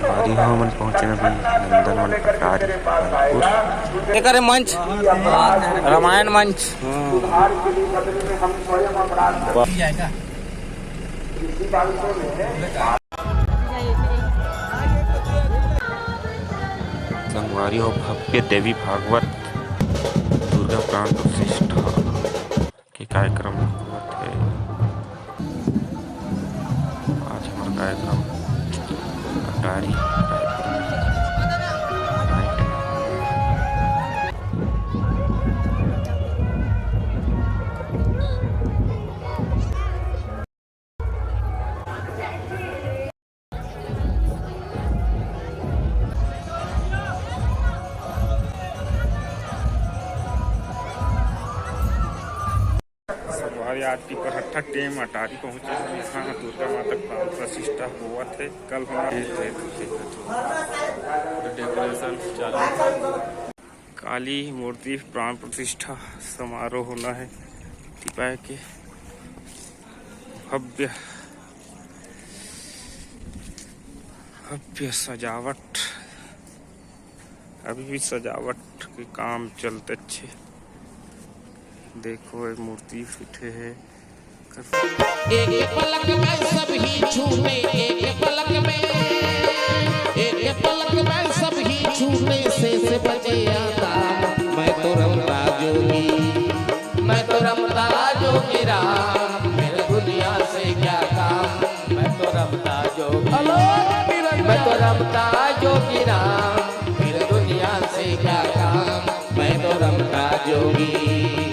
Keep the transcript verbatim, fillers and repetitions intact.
संगवारी हो, हमन पहुंचे अभी नंदनवन अटारी, रायपुर। एकर मंच, रामायण मंच। संगवारी हो, भव्य देवी भागवत दुर्गा प्राण प्रतिष्ठा के कार्यक्रम होवत हे। आज हमर कार्यक्रम अटारी, रायपुर में। संगवारी, आज टिपरहट्ठा टेम अटारी पहुंचे हन। हाँ, दुर्गा माता के प्राण प्रतिष्ठा होवत हे। कल होना हे। डेकोरेशन चालू हे। काली मूर्ति प्राण प्रतिष्ठा समारोह होना हे। तिपाय के भव्य, भव्य सजावट। अभी भी सजावट के काम चलत हे। देखो, एक मूर्ति फिटे हे। एक पलक में सब ही छूटे, एक पलक में, एक पलक में सब ही छूटे, शेष बचे आधा। मैं तो रमता जोगी, मैं तो रमता जोगी राम, मेरे दुनिया से क्या काम। मैं तो रमता जोगी, मैं तो रमता जोगी राम, मेरे दुनिया से क्या काम। मैं तो रमता जोगी।